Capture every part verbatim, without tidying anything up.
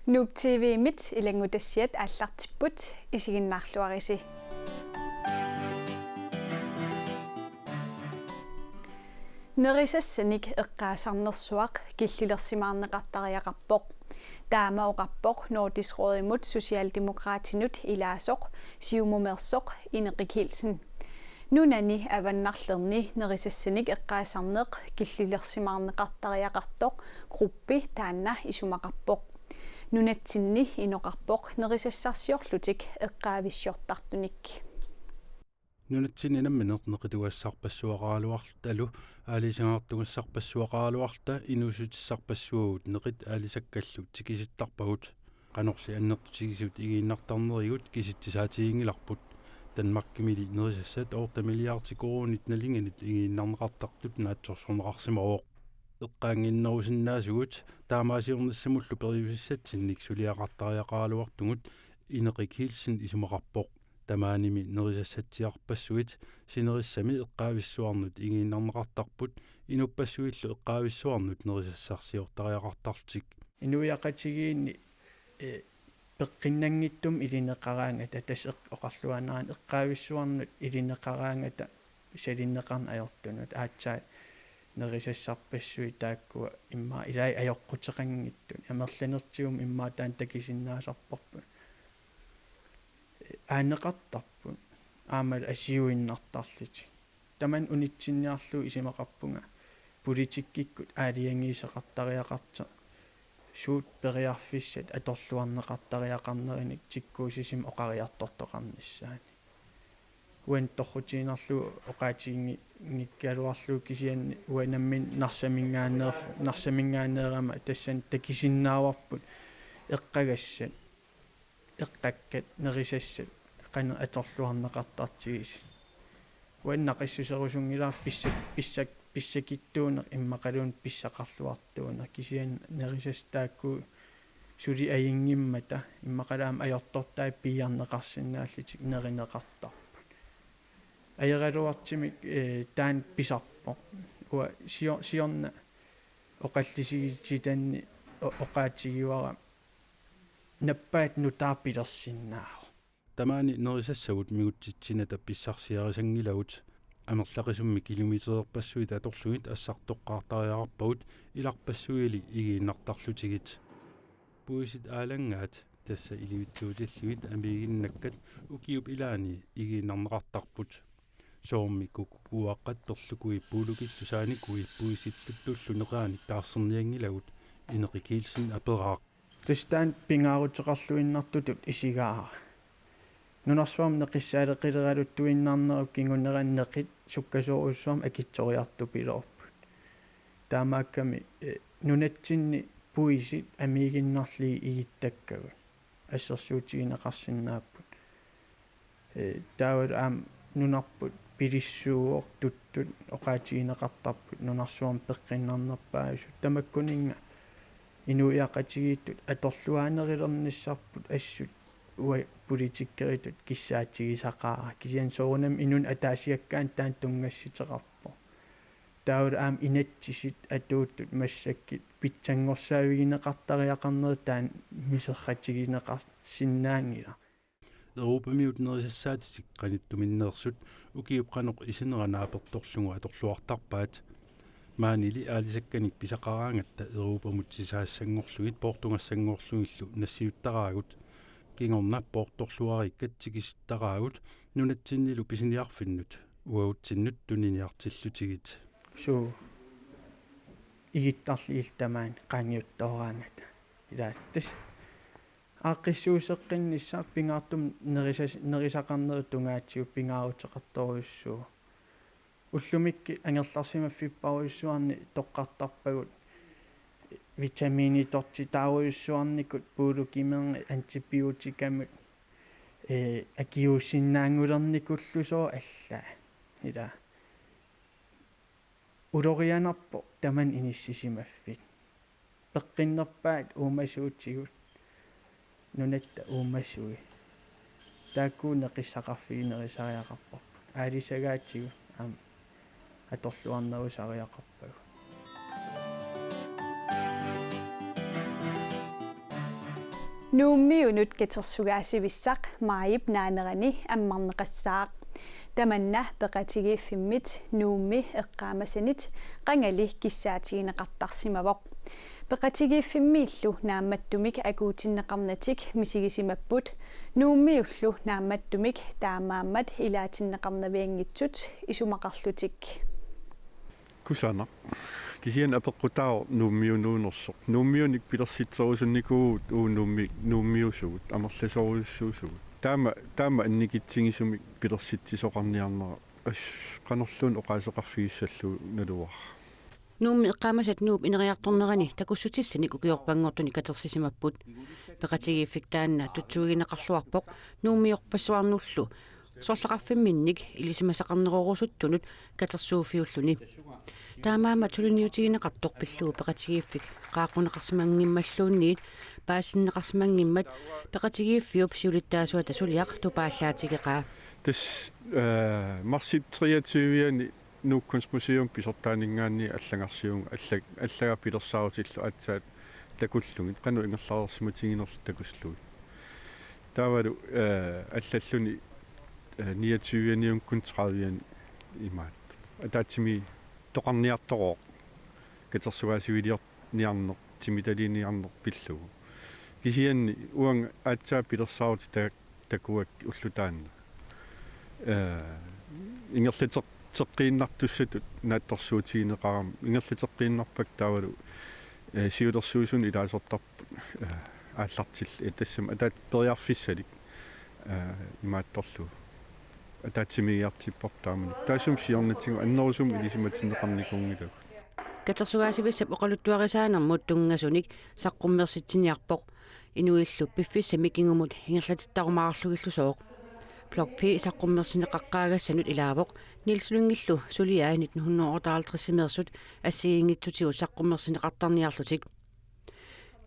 Nuuk T V-mit ilanngutassiat aallartipput, isiginnaarluarisi. Nerisassanik eqqaasarnersuaq killilersimaarneqartariaqarpoq. Taama oqarpoq Nordisk Rådimut Socialdemokratinut ilaasoq, Siumumeersoq Ine Rik Kielsen. Nunani avannarlerni nerisassanik eqqaasarneq killilersimaarneqartariaqartoq gruppi taanna isumaqarpoq. Nunatsinni inoqarpoq nerisassarsiorlutik eqqaavissiortartunik. Nunatsinni nammineq neqitugassarpassuaqaraluartalu aalisagartugassarpassuaqaraluarta inuussutissarpassuagut neqit aalisakkallu tikisittarpagut. Qanorli annertutigisut igiinnartarnerigut kisitsisaatiginngilarput. Danmarkimili nerisassat otte milliardi koruunit nalinganut igiinnarneqartartut naatsorsorneqarsimavoq. Eqqaannginnerusinnaasugut taamaasiornissamullu periusissatsinnik suliaqartariaqaraluartugut, Ine Rik Kielsen isumaqarpoq. Tamaanimi nerisassatsiarpassuit sinerissami eqqaavissuarnut igiinnarneqartarput, inuppassuillu eqqaavissuarnut nerisassarsiortariaqartarlutik. Inuiaqatigiinni, eh, peqqinnanngitsumik ilineqaraangata, tassa eq-, oqarluaannaraanni eqqaavissuarnut ilineqaraangata salinneqarneq ajortunut, aatsaat nerisassarpassuit taakkua immaqa ilai ajoquteqanngitsut, amerlanertigummi immaqa taanna takusinnaasarparput. Aaneqartarput aammalu assigiinnartarlutik. Tamanna unitsinniarlugu isumaqarpunga politikkikkut aalajangiisoqartariaqartoq suut periarfissat atorluarneqartariaqarnerinik tikkuussisumik oqariartortoqarnissaannik. Uani torrutiinnarlugu oqaatiginngi-, nngikkaluarlugu kisianni uanga nammineq Narsaminngaanneer-, Narsaminngaanneerama tassani takusinnaavarput eqqagassat, eqqakkat, nerisassat qanoq atorluarneqartartigisut. Uanga naqissuserusunngilara pissak-, pissak-, pissakittuuneq immaqaluunniit pissaqarluartuuneq, kisianni nerisassat taakku suli ajunngimmata immaqalu aamma ajortortai piiarneqarsinnaallutik nerineqartarput. Ajoraluartumik, eh, taanna pisarpoq. Uanga sio-, siorna oqallisigititanni o-, oqaatigivara nappaat nutaaq pilersinnaavoq. Tamaani nerisassagut mingutsitsinata pissarsiarisanngilagut. Amerlaqisummi kilometererpassuit atorlugit assartoqqaartariaqarpagut ilarpassuili igiinnartarlutigit. Puisit aalanngaat, tassa ilivitsuutillugit amiiginnakkat, ukiup ilaani igiinnarneqartarput. Soormi kukukuaqqat perlukui puulukillu saanikui puisittuttullu neqaanik taarsernianngilagut, Ine Rik Kielsen aperaaq. Tassa taanna pingaaruteqarluinnartutut isigaara. Nunarsuarmi neqissaaleqileraluttuinnarnerup kingunerani neqit sukkasoorujussuarmik akitsoriartupiloorput. Taamaakkami, eh, nunatsinni puisit amiiginnarlugit igittakkagut assersuutigineqarsinnaapput. Eh, taavalu aamma nunarput pilissuuvoq, tuttut oqaatigineqartarput nunarsuarmi peqqinnarnerpaajusut. Tamakkuninnga inuiaqatigiittut atorluaannerulernissarput assut uagut politikeritut kissaatigisaqaara. Kisianni soorunami inunnik ataasiakkaanut taanna tunngassuteqarpoq. Taavalu aamma inatsisit atuuttut massakkut pitsanngorsaavigineqartariaqarnerit taanna miserratigineqarsinnaanngilaq. Europamiut nerisassaatitik qanittuminneersut ukiup qanoq isinera naapertorlugu atorluartarpaat. Maanili aalisakkanik pisaqaraangatta Europamut sisaassanngorlugit poortugassanngorlugillu nassiuttaraagut. Kingorna poortorluariikkat tikisittaraagut nunatsinnilu pisiniarfinnut uagutsinnut tuniniartillutigit. Suu, igittarlugit tamaani qaangiuttooraangata. Ilaa, tassa aaqqissuusseqqinnissaq pingaartumik nerisas-, nerisaqarnerup tungaatigut pingaaruteqartorujussuuvoq. Ullumikkut angerlarsimaffipparujussuarnik toqqartarpagut vitamiinitortitaarujussuarnikut, puulukimeerneq, antibiotikamut, ee, akiuussinnaanngulernikullusooq allaat. Ilaa. Ulorianarpoq tamanna inissisimaffik. Peqqinnerpaat uumasuutigut, nunatta uumasui. Taakku neqissaqarfiginerisariaqarparput. Aalisagaatigut aamma atorluarnerusariaqarpagut. Nuummiunut katersugaasivissaq maajip naanerani ammarneqassaaq. Tamanna peqatigiiffimmit Nuummi Eqqaamasanit qangali kissaatigineqartarsimavoq. Peqatigiiffimmiillu naammattumik akuutinneqarnatik misigisimapput, Nuummiullu naammattumik taamaammat ilaatinneqarnavianngitsut isumaqarlutik. Kusanaq. Kisianni apeqqutaavoq Nuummiunuunersoq. Nuummiunik pilersitserusunnikuuvugut uagut Nuummi-, Nuummiusugut, amerlasoorujussuusugut. Taama, taama annikitsigisumik pilersitsisoqarniarnera, as, qanorluunniit oqaaseqarfigissallugu naluara. Nuummi Eqqaamasat Nuup ineriartornerani takussutissanik ukiorpanngortunik katersisimapput. Peqatigiiffik taanna tutsuigineqarluarpoq Nuummiorpassuarnullu sorleqarfimminnik ilisimasaqarnerorusuttunut katersuuffiulluni. Taamaammat suliniutigineqartoq pillugu peqatigiiffik qaaqquneqarsimanngimmalluunniit paasitinneqarsimanngimmat peqatigiiffiup siulittaasuata suliaq tupaallaatigeqaa. Tassa, øh, marsip treogtyve-ani Nuuk Kunstmuseum pisortaaninngaanniit allagarsivugut alla-, allagaa pilersaarutillu aatsaat takullugit, qanoq ingerlareersimatiginerluta takullugit. Taavalu, øh, allalluni, øh, niogtyve-aniukkuni tredive-ani imaat. Ataatsimik toqarniartorooq katersugaasiviliorniarneq, timitaliiniarneq pillugu. Kisianni uanga aatsaat pilersaarutit ta-, takuakka ulloq taanna. Øh, ingerlateq-, teqqiinnartussatut naatsorsuutigineqarami, ingerlateqqiinnarpakka taavalu, øh, siulersuisuni ilaasortarput, øh, aallartillit, øh, tassami ataatsip periarfissalik, øh, imaattorlugu. Ataatsimiigiartipparput taamani. Taassuma siornatigut annerusumik ilisimatinneqarnikuunngilagut. Katersugaasivissap oqaluttuarisaanermut tunngasunik saqqummersitsiniarpoq. Inuillu piffissami kingumut ingerlatittarumaarlugillusooq. Blok P saqqummersinneqaqqaagassanut ilaavoq Niels Lyngillu suliai nitten hundrede og otteoghalvtreds-imeersut assigiinngitsutigut saqqummersinneqartarniarlutik.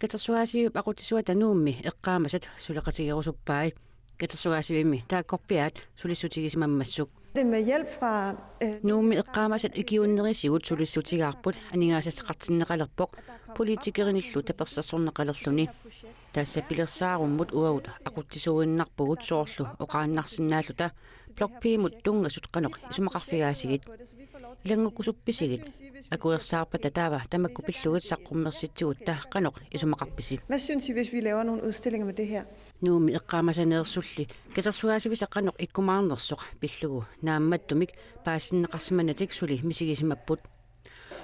Katersugaasiviup aqutsisuata Nuummi Eqqaamasat suleqatigerusuppai. Katersugaasivimmi taakkorpiaat sulissutigisimammagit. Det med hjælp fra, øh, Nuummi Eqqaamasat ikiuunnerisigut sulissutigaarput aningaasassaqartinneqalerpoq politikerinillu tapersersorneqalerluni. Tassa pilersaarummut uagut aqutsisuuinnarpugut soorlu oqaannarsinnaalluta Blok P-mut tunngasut qanoq isumaqarfigaasigit. Ilanngukkusuppisigit? Akuersaarpata taava tamakku pillugit saqqummersitsigutta qanoq isumaqarpisi? Hvad synes I, hvis vi laver nogle udstillinger med det her? Nuummi Eqqaamasaneersulli katersugaasivisa qanoq ikkumaarnersoq pillugu naammattumik paasitinneqarsimanatik suli misigisimapput.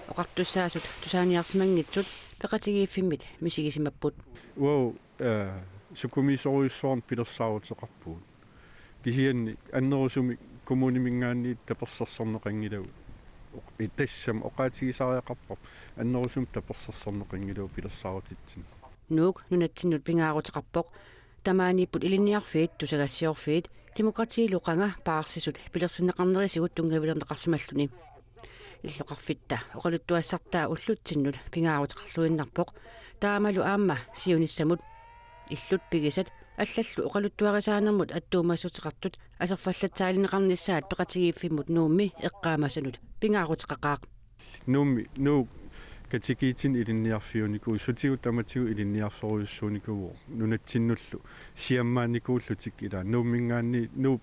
Oqartussaasut tusaaniarsimanngitsut peqatigiiffimmit misigisimapput. Uagut, øh, sukumiisorujussuarnik pilersaaruteqarpugut. Kisianni annerusumik kommuniminngaanniit tapersersorneqanngilagut. Oq-, i-, tassami oqaatigisariaqarparput. Annerusumik tapersersorneqanngilagut pilersaarutitsinni. Nuuk nunatsinnut pingaaruteqarpoq. Tamaaniipput ilinniarfiit, tusagassiorfiit, demokratiilu qanga paarsisut pilersinneqarnerisigut tunngavilerneqarsimalluni. Illoqarfitta oqaluttuassartaa ullutsinnut pingaaruteqarluinnarpoq, taamalu aamma siunissamut. Illut pigisat allallu oqaluttuarisaanermut attuumassuteqartut aserfallatsaalineqarnissaat peqatigiiffimmut Nuummi Eqqaamasanut pingaaruteqaqaaq. Nuummi, Nuuk katikkiitini ilinniarfiunikuuvoq, sutigut tamatigut ilinniarsorujussuunikuuvoq, nunatsinnullu siammaanikuullutik ilaa, Nuumminngaanniit, Nuup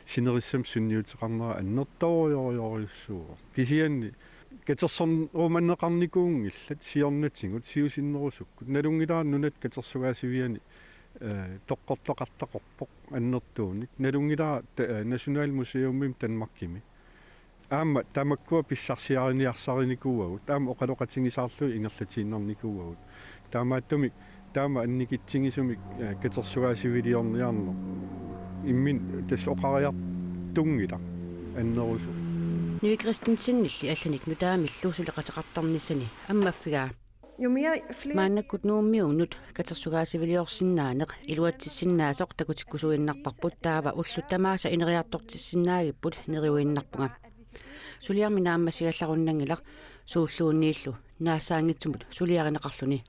sinerissamik sunniuteqarnera annertoorujorujussuuvoq. Kisianni katersornerumanneqarnikuunngillat siornatigut siusinnerusukkut. Nalunngilara nunat katersugaasiviani, øh, toqqortoqartaqarpoq annertuunik. Nalunngilara ta-, øh, Nationalmuseumimi Danmarkimi. Aamma tamakkua pissarsiariniarsarinikuuagut, aamma oqaloqatigisaarlugit ingerlatiinnarnikuuagut. Taamaattumik taama annikitsigisumik, øh, katersugaasiviliorniarneq imminut tassa oqariartunngilaq annerusoq. Nivi Christensenilli allanik nutaamillu suleqateqartarnissani ammaffigaa. Jo mere, flere... Maannakkut Nuummiunut katersugaasiviliorsinnaaneq iluatsissinnaasoq takutikkusuinnarparput, taava ullut tamaasa ineriartortissinnaagipput neriuinnarpunga. Suliarmi naammassigallarunnanngilaq, suulluunniillu naassaanngitsumut suliarineqarluni.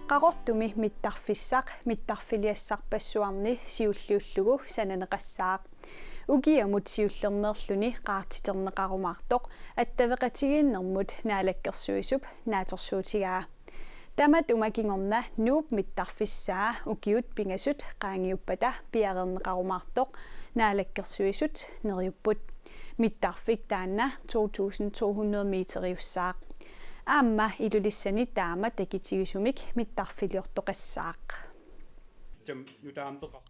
Qaqortumi mittarfissaq mittarfiliassarpassuarni siulliullugu sananeqassaaq. Ukiamut siullermeerluni qaartiterneqarumaartoq attaveqatigiinnermut Naalakkersuisup naatsorsuutigaa. Tamatuma kingorna Nuup mittarfissaa ukiut pingasut qaangiuppata piareerneqarumaartoq Naalakkersuisut neriupput. Mittarfik taanna to tusind to hundrede meteriussaaq. Aamma Ilulissani taama takitigisumik mittarfiliortoqassaaq.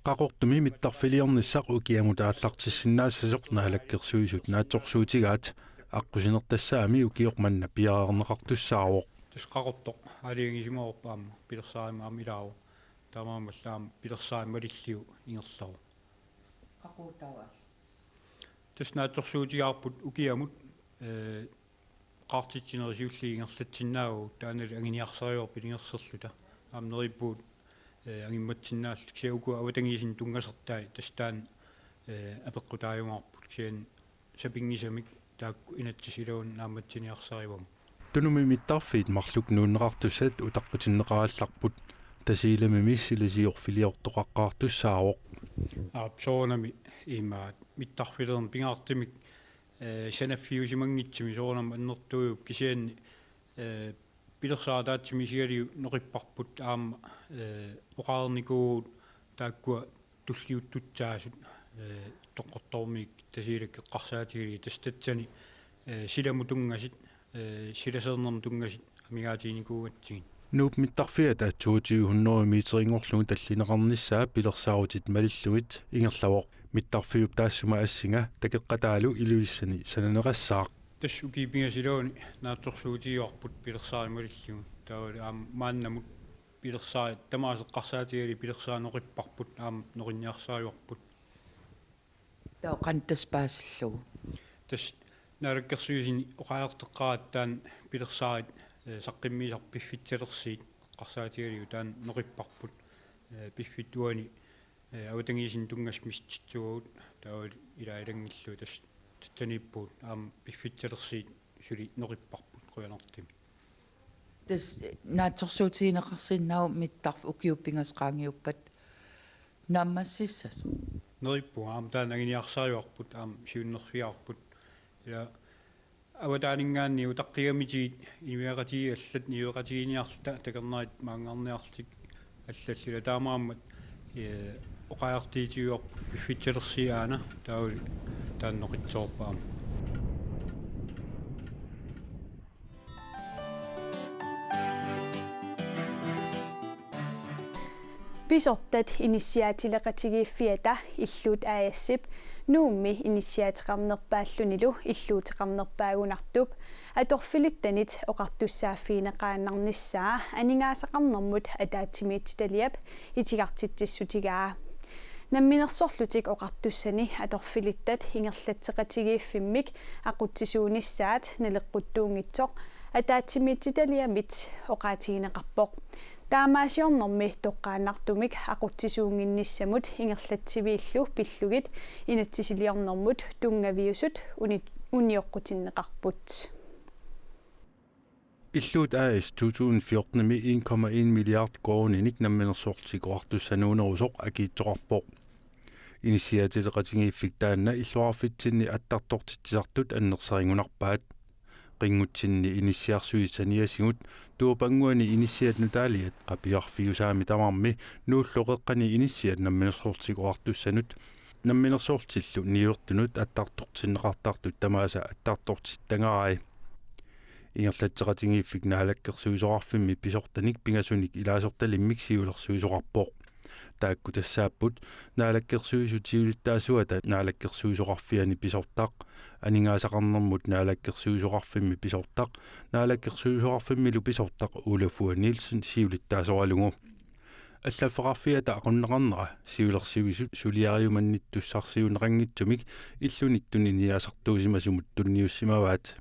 Qaqortumi mittarfiliornissaq ukiamut aallartissinnaassasoq Naalakkersuisut naatsorsuutigaat. Aqqusinertassaami ukioq manna piareerneqartussaavoq. Tassa Qaqortoq aalajangisimavarput aamma pilersaarutit aamma ilaavoq. Taamaammallu aamma pilersaarutit malillugu ingerlavoq. Qaqugu taava? Tassa naatsorsuutigaarput ukiamut, ee, qaartitsinerit siulliit ingerlatsinnaagut, taannali anguniarsarivarput ilungersorluta. Aamma neriuppugut, ee, angummatsinnaalluta, kisianni uku avatangiisinut tunngasortai tassa taanna, ee, apeqqutaajumaarput, kisianni sapinngisamik taakku inatsisit iluanni naammatsiniarsarivagut. Tunumi mittarfiit marluk nuunneqartussat utaqqitinneqarallarput, Tasiilamimi silasiorfiliortoqaqqaartussaavoq. Aap, soorunami imaat mittarfilerneq pingaartumik, ee, sanaffiusimanngitsumik soorunami annertuujupput, kisianni, ee, pilersaarutit ataatsimut isigalugu noqipparput aamma, ee, oqareernikuuvugut taakkua tulliuttutsaasut, ee, Ittoqqortoormiit Tasiilak eqqarsaatigalugit, tassa tassani, ee, silamut tunngasut, ee, silaseernermut tunngasut amigaatiginikuugatsigit. Nuup mittarfiata toogtyve hundrede meterinngorlugu tallineqarnissaa pilersaarutit malillugit ingerlavoq. Mittarfiup taassuma assinga takoqqataalu Ilulissani sananeqassaaq. Tassa ukiut pingasut iluanni naatsorsuutigaarput pilersaarutit malillugu. Taavalu aamma maannamut pilersaarutit tamaasa eqqarsaatigalugit pilersaarutit noqipparput, aamma noqinniarsarivarput. Taava qanoq tassa paasillugu? Tassa Naalakkersuisuni oqariartoqqaaratta taanna pilersaarutit, ee, saqqummiisartut piffissalersuut eqqarsaatigalugit taanna noqipparput. Ee, piffissap uani, ee, avatangiisinut tunngasut missutissavagut, taavalu ilaa ilanngullugu tassa tassaniippugut aamma piffissalersuut suli noqipparput qujanartumik. Tassa naatsorsuutigineqarsinnaavoq mittarfik ukiut pingasut qaangiuppata naammassissasoq. Neriuppunga aamma taanna anguniarsarivarput aamma siunnerfigaarput. Ila avataaninngaanniit utaqqigamitigit inuiaqatigiit allat niueqatigiinniarluta takornariit maanngarniarlutik allallu, ila taamaammat, ee, oqariartuutigaarput piffissalersuut aana taavalu taanna noqitsoorput aamma. Pisortat inissiaatileqatigiiffiata Illuut A/S-ip Nuummi inissiaateqarnerpaallunilu illuuteqarnerpaagunartup atorfilittanit oqartussaaffigineqaannarnissaa aningaasaqarnermut ataatsimiititaliap itigartitsissutigaa. Namminersorlutik Oqartussani atorfilittat ingerlatseqatigiiffimmik aqutsisuunissaat naleqquttuunngitsoq ataatsimiititaliamit oqaatigineqarpoq. Taamaasiornermi toqqaannartumik aqutsisuunnginnissamut ingerlatsiviillu pillugit inatsisiliornermut tunngaviusut uni-, unioqqutinneqarput. Illuut A/S to tusind fjortenimi en komma en milliard koruuninik Namminersorlutik Oqartussat nuunerusoq akiitsoqarpoq. Inissiaatileqatigiiffik taanna illoqarfitsinni attartortitsisartut annersarigunarpaat. Qinngutsinni inissiarsuit saniatigut tuupannguani inissiat nutaaliat qapiarfiusaami tamarmi Nuullu Qeqqani inissiat Namminersorlutik Oqartussanut Namminersorlutillu niuertunut attartortinneqartartut tamaasa attartortittagarai. Ingerlatseqatigiiffik Naalakkersuisoqarfimmi pisortanik pingasunik ilaasortalimmik siulersuisoqarpoq. Taakku tassaapput Naalakkersuisut siulittaasuata Naalakkersuisoqarfiani pisortaq, Aningaasaqarnermut Naalakkersuisoqarfimmi pisortaq, Naalakkersuisoqarfimmilu pisortaq Olafur Nielsen siulittaasoralugu. Allaffeqarfiata aqunneqarnera siulersuisut suliariumannittussarsiuunneqanngitsumik illunit tuniniaasartuusimasumut tunniussimavaat.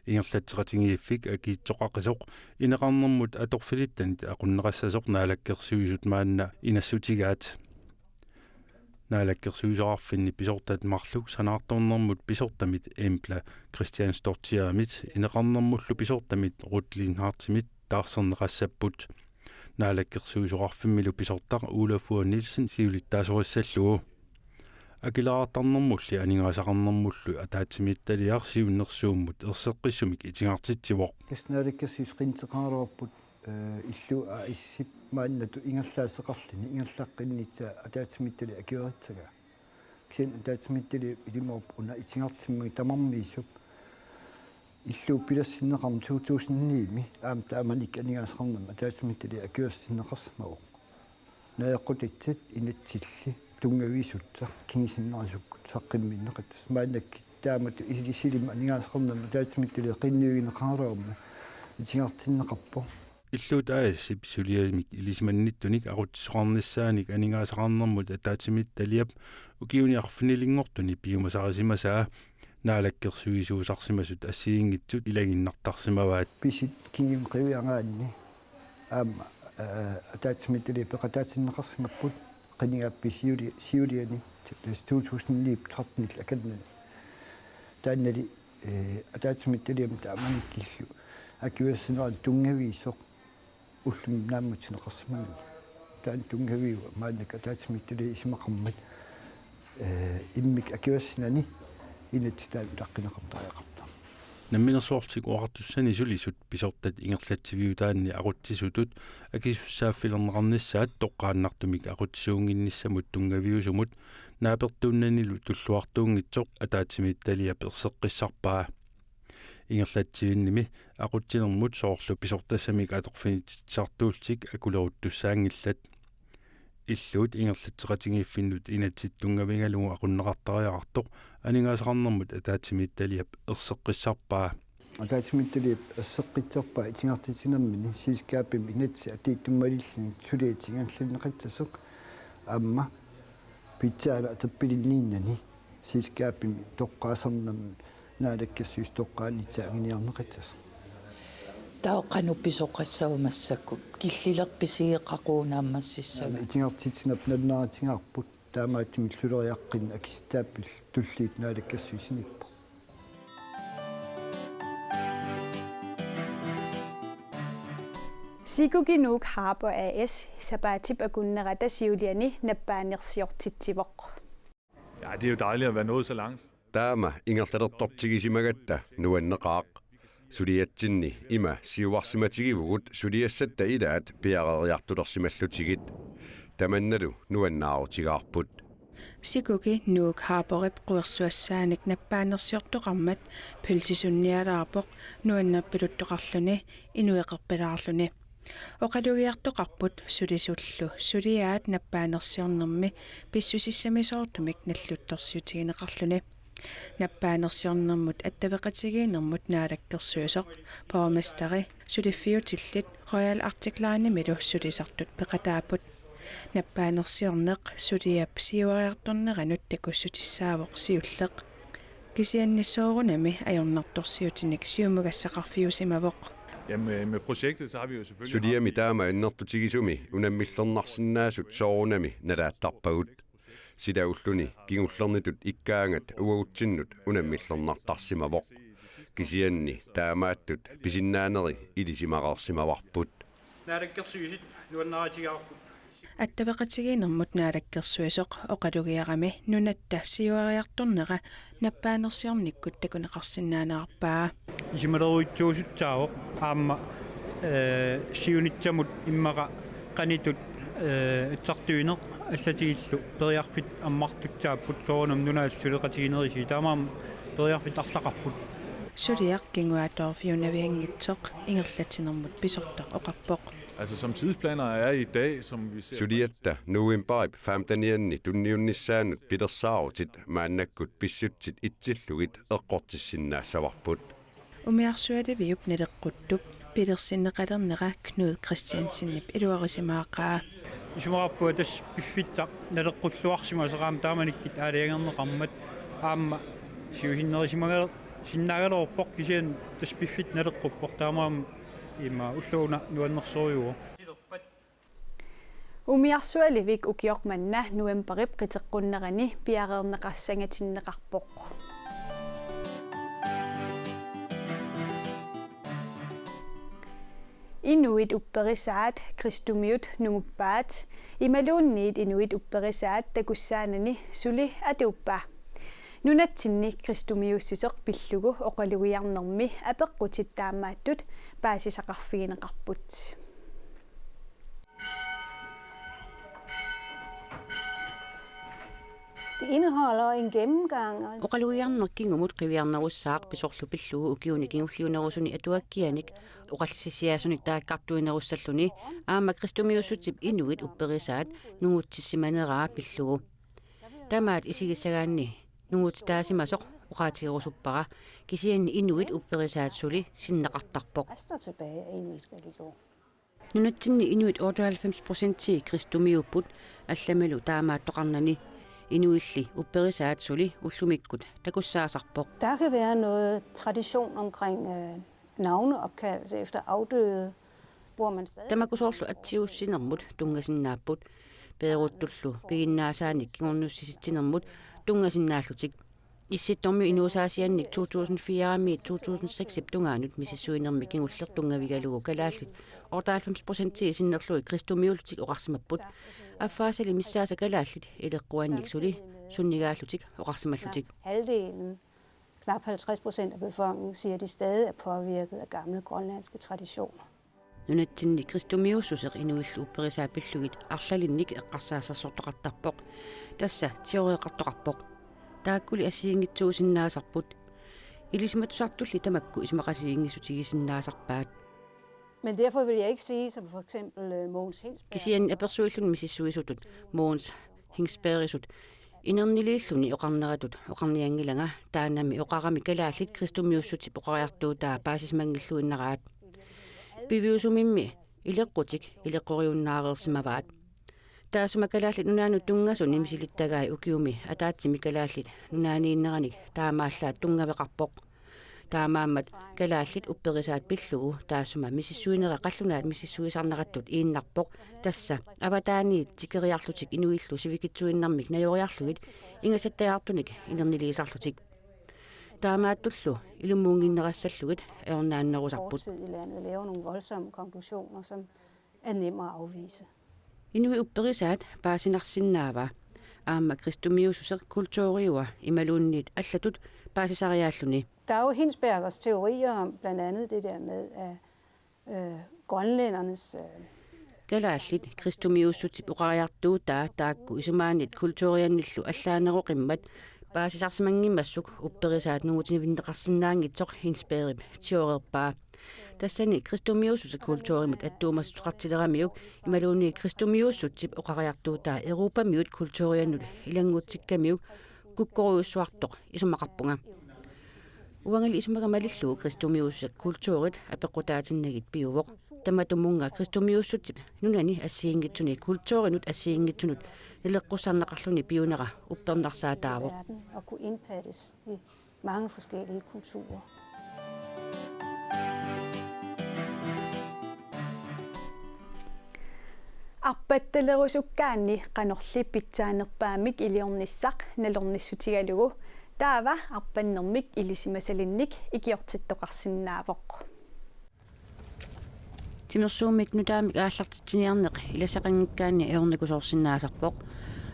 Ingerlatseqatigiiffik akiitsoqaqisoq ineqarnermut atorfilittanit aqunneqassasoq Naalakkersuisut maanna inassutigaat. Naalakkersuisoqarfinni pisortat marluk sanaartornermut pisortamit Embla Christiansdóttirimit ineqarnermullu pisortamit Ruth Lindhardtimit taarserneqassapput. Naalakkersuisoqarfimmilu pisortaq Olafur Nielsen siulittaasorissallugu. Akileraartarnermulli aningaasaqarnermullu ataatsimiititaliaq siunnersuummut erseqqissumik itigartitsivoq. Tassa Naalakkersuisut qinnuteqaraluarput, eh, illu A/S-ip maannatut ingerlaasseqarluni ingerlaqqinnissaa ataatsimiititaliap akuerissagaa. Kisianni ataatsimiititaliap ilimorpoq una itigartimmagit tamarmiusup illup pilersinneqarneq to tusind ni-mi aamma taamanikkut aningaasaqarnermut ataatsimiititaliaq akuersinneqarsimavoq. Naaqqutitsit inatsilli tunngaviusutut kingusinnerusukkuttut saqqummiunneqassasut, maannakkut taamatut ilisilimmik aningaasaqarnermut ataatsimiititaliaq qinnuigineqaraluarmat itigartinneqarpoq. Illuut A/S-ip suliamik ilisimannittunik aqutsisoqarnissaanik aningaasaqarnermut ataatsimiititaliap ukiuni arfinilinngortuni piumasarisimasaa naalakkersuisuusarsimasut assigiinngitsut ilagiinnartarsimavaat. Pisut kingumut qiviaraanni aamma, eh, ataatsimiititaliap peqataatinneqarsimapput qinigaapput siuli-, siuliani tassa to tusind ni tretten-ip akanani. Taannali, eh, ataatsimiititaliami taamanikkut illu akuersinerani tunngaviusoq ullumi naammassineqarsimagami. Taanna tunngaviuvoq maannakkut ataatsimiititaliap isumaqarmat, eh, immikkut akuersinani inatsit taanna utaqqineqartariaqartarpoq. Namminersorlutik Oqartussani sulisut pisortat ingerlatsiviutaanni aqutsisutut akisussaaffilerneqarnissaat toqqaannartumik aqutsisuunnginnissamut tunngaviusumut naapertuunnanilu tulluartuunngitsoq ataatsimiititaliap erseqqissarpaa. Ingerlatsivinnimi aqutsinermut soorlu pisortassamik atorfinitsitsisartuullutik akuleruttussaanngillat. Illuut ingerlatseqatigiiffinnut inatsit tunngavigalugu aqunneqartariaqartoq aningaasaqarnermut ataatsimiititaliap erseqqissarpaa. Ataatsimiititaliap erseqqissarpaa itigartitsinermini selskabimi inatsit atuuttummalilluni suliatik ingerlanneqassasoq aamma pitsaaneq atorpilinniinnani selskabimi toqqaasarnermi Naalakkersuisut toqqaannissaq anguniarneqassasoq. Taava qanoq pisoqassava massakkut? Killilerpisigeqaquuna aamma sissaga. Itigartitsinerput nalunaarutigaarput, taamaattumik sulleriaqqinneq akisussaaffillu tulliuttoq naalakkersuisuniippoq. Sikuki Nuuk Harbour A/S sapaatip akunnerata siuliani nappaanersiortitsivoq. Ja, det er jo dejligt at være nået så langt. Taama ingerlalertortigisimagatta nuanneqaaq. Suliatsinni ima siuarsimatigivugut suliassatta ilaat piareeriartulersimallutigit. Tamannalu nuannaarutigaarput. Sikuki Nuuk Harbourip quersuassaanik nappaanersiortoqarmat pølsisunnialaarpoq nuannerpiluttoqarluni inueqerpilaarluni. Oqalugiartoqarput sulisullu suliaat nappaanersiornermi pissusissamisoortumik nalluttorsiutigineqarluni. Nappaanersiornermut attaveqatigiinnermut naalakkersuisoq, borgmesteri, suliffiutillit Royal Arctic Linemilu sulisartut peqataapput. Nappaanersiorneq suliap siuariartorneranut takussutissaavoq siulleq. Kisianni soorunami ajornartorsiutinik siumukassaqarfiusimavoq. Ja, med, med projektet, så har vi jo selvfølgelig Suliami taama annertutigisumi unammillernarsinnaasut soorunami nalaattarpagut. Sila ulluni kingullernittut ikkaangat uagutsinnut unammillernartarsimavoq. Kisianni taamaattut pisinnaaneri ilisimareersimavarput. Naalakkersuisut nuannaarutigaarput. Attaveqatigiinnermut naalakkersuisoq oqalugiarami nunatta siuariartornera nappaanersiornikkut takuneqarsinnaanerarpaa. Isumaleruitsuusutsaavoq aamma, eh, siunissamut immaqa qanittut, eh, itsartuineq allatigillu periarfissat ammartussaapput soorunami nunaat suleqatiginerisigut, taamaammat periarfissat arlaqarput. Suliaq kinguaattoorfiunavianngitsoq ingerlatsinermut pisortaq oqarpoq. Altså, som tidsplaner er i dag, som vi ser Suliatta novembarip femtenianni tunniunnissaanut pilersaarutit maannakkut pissutsit itsillugit eqqortissinnaassavarput. Umiarsualiviup naleqquttup pilersinneqalernera Knud Kristiansenip iluarisimaaqaa. Isumaqarpunga tassa piffissaq naleqqulluarsimasoq aamma taamanikkut aalajangerneqarmat aamma siusinnerisimaga-, sinnaagaluarpoq, kisianni tassa piffissaq naleqquppoq, taamaammat ima ulloq una nuannersorujuuvoq. Umiarsualivik ukioq manna novembarip qiteqqunnerani piareerneqassangatinneqarpoq. Inuit upperisaat kristumiut nunguppaat, imaluunniit inuit upperisaat takussaanani suli atuuppaa. Nunatsinni kristumiussuseq pillugu oqalugiarnermi apeqqutit taamaattut paasisaqarfigineqarput. Det indeholder en gennemgang og en Oqalugiarneq kingumut qiviarnerussaaq pisorlu pillugu ukiuni kingulliunerusuni atuakkianik oqallisissiasunik taakkartuinerussalluni aamma kristumiussutsip inuit upperisaat nungutsissimaneraa pillugu. Tamaat isigissagaanni nungutitaasimasoq oqaatigerusuppara, kisianni inuit upperisaat suli sinneqartarpoq. Rester tilbage af en religion. Nunatsinni inuit otteoghalvfems procentii kristumiuupput, allamilu taamaattoqarnani. Inuilli upperisaat suli ullumikkut takussaasarpoq. Der kan være noget tradition omkring øh, navneopkaldelse efter afdøde, hvor man stadig Tamakku soorlu atsiuussinermut tunngasinnaapput. Peeruttullu piginnaasaanik kingornussisitsinermut tunngasinnaallutik. Issittormiut inuusaasiannik to tusind fire-miit to tusind seks-ip tungaanut misissuinermi kingulleq tunngavigalugu kalaallit otteoghalvfems procentii sinnerlugit kristumiullutik oqarsimapput. Affaasali missaasa kalaallit ileqquannik suli sunnigaallutik oqarsimallutik. Halvdelen, knap halvtreds procent af befolkningen, siger, at de stadig er påvirket af gamle grønlandske traditioner. Nunatsinni kristumiussuseq inuillu upperisaat pillugit arlalinnik eqqarsaassersortoqartarpoq. Tassa tioreeqartoqarpoq. Taakkuli assigiinngitsuusinnaasarput. Ilisimatusartulli tamakku isumaqatigiinngissutigisinnaasarpaat. Men derfor vil jeg ikke sige, som for eksempel øh, Mogens Hindsberg. Kisianni apersuilluni misissuisutut Mogens Hindsbergisut inerniliilluni oqarneratut oqarnianngilanga, taannami oqarami kalaallit kristumiussutsip oqariartuutaa paasisimanngilluinnaraat. Piviusumimmi ileqqutik ileqqoriunnaareersimavaat. Taassuma Kalaallit Nunaannut tunngasuni misilittagai ukiumi ataatsimi Kalaallit Nunaanniinneranik taamaallaat tunngaveqarpoq. Taamaammat kalaallit upperisaat pillugu taassuma misissuinera qallunaat misissuisarnerattut iinnarpoq, tassa avataaniit tikeriarlutik inuillu sivikitsuinnarmik najoriarlugit ingasattajaartunik inerniliisarlutik. Taamaattullu ilumuunnginnerassallutik ajornaannerusarput. Fortid i landet laver nogle voldsomme konklusioner, som er nemme at afvise. Inuit upperisaat paasinarsinnaava? Aamma kristumiussuseq kulturiua imaluunniit allatut paasisariaalluni. Der er jo Hindsbergers teorier om blandt andet det der med, at øh, grønlændernes øh, Kalaallit kristumiussutsip oqariartuutaa taakku isumaannit kulturiannillu allaaneroqimmat paasisarsimanngimmassuk upperisaat nungutivinneqarsinnaanngitsoq Hindsbergip tioreerpaa. Tassani kristumiussuseq kulturimut attuumassuteqartileramiuk imaluunniit kristumiussutsip oqariartuutaa Europamiut kulturiannut ilanngutsikkamiuk kukkorujussuartoq isumaqarpunga. Uangali isumaga malillugu kristumiussuseq kulturit apeqqutaatinnagit piuvoq. Tamatumunnga kristumiussutsip nunani assigiinngitsuni kulturinut assigiinngitsunut naleqqussarneqarluni piunera uppernarsaataavoq. Verden og kunne indpattes i mange forskellige kulturer. Arpattalerusukkaanni qanorli pitsaanerpaamik iliornissaq nalornissutigalugu taava arpannermik ilisimasalinnik ikiortittoqarsinnaavoq. Timersuummik nutaamik aallartitsiniarneq ilasaqanngikkaanni ajornakusoorsinnaasarpoq.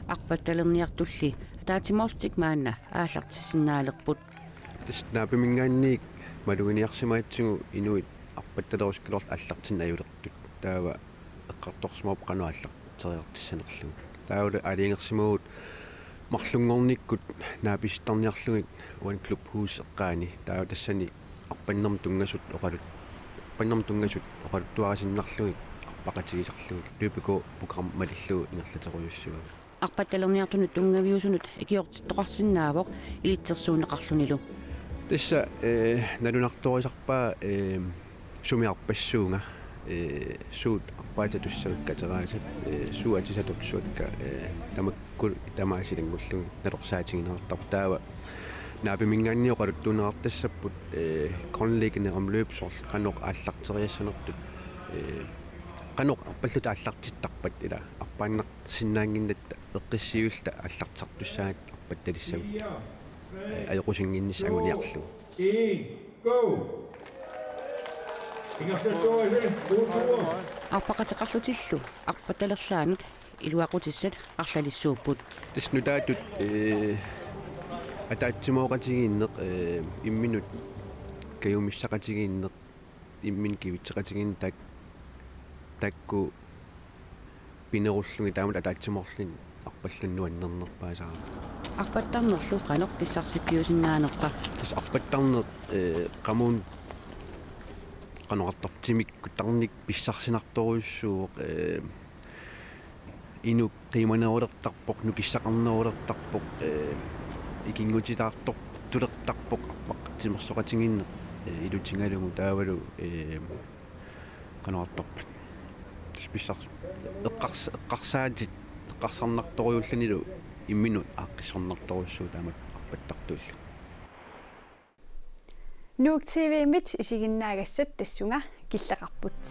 Arpattalerniartulli ataatsimoorlutik maanna aallartissinnaalerput. Tassa naapiminngaanniit maluginiarsimagatsigu inuit arpattalerusukkaluarlutik aallartinneq ajulertut. Taava eqqartorsimavoq qanoq aallarteriartissanerlugu. Taavalu aalajangersimavugut marlunngornikkut naapisittarniarlugit uani klubhus eqqaani. Taava tassani arpannermut tunngasut oqalut-, arpannermut tunngasut oqaluttuarisinnarlugit arpaqatigisarlugit. Løbegård program malillugu ingerlaterujussuuvoq. Arpattalerniartunut tunngaviusunut ikiortittoqarsinnaavoq ilitsersuunneqarlunilu. Tassa, eh, nalunartorisarpaa, eh, sumi arpassuunga, eh, suut arpaat atussavakka ateraasat, eh, suut atisat atussavakka, eh, tamakku tamaasa ilanngullugit nalorsaatigineqartarput. Taava naapiminngaanniit oqaluttuunneqartassapput, eh, grundlæggende omløb soorlu qanoq aallarteriassanertut, eh, qanoq arpallutik aallartittarpat ila arpaannarsinnaannginnatta eqqissivilluta aallartisartussaagatta arpattalissagutta, eh, ajoqusinnginnissaq anguniarlugu. En, go! Arpaqateqarlutillu arpattalerlaannut iluaqutissat arlalissuupput. Tassa nutaatut, eh, ataatsimooqatigiinneq, eh, imminut kajumissaqatigiinneq, imminut kivitseqatigiinneq taak-, taakku pinerullugit taamatut ataatsimoorluni arpallannuannernerpaasarami. Arpattarnerlu qanoq pissarsiffiusinnaanerpa? Tassa arpattarneq, eh, qamuuna qanoq oqartarpa, timikkuttarnik pissarsinartorujussuuvoq, eh, inuk qiimanerulertarpoq, nukissaqarnerulertarpoq, eh, ikinngutitaartortulertarpoq arpaq timersoqatigiinneq, eh, ilutigalugu taavalu, eh, qanoq oqartarpa. Tassa pissars-, eqqars-, eqqarsaatit, eqqarsarnartorujuullunilu imminut aaqqissornartorujussuuvoq taamatut arpattartuullugu. Nuuk T V-mit isiginnaagassat tassunga killeqarput.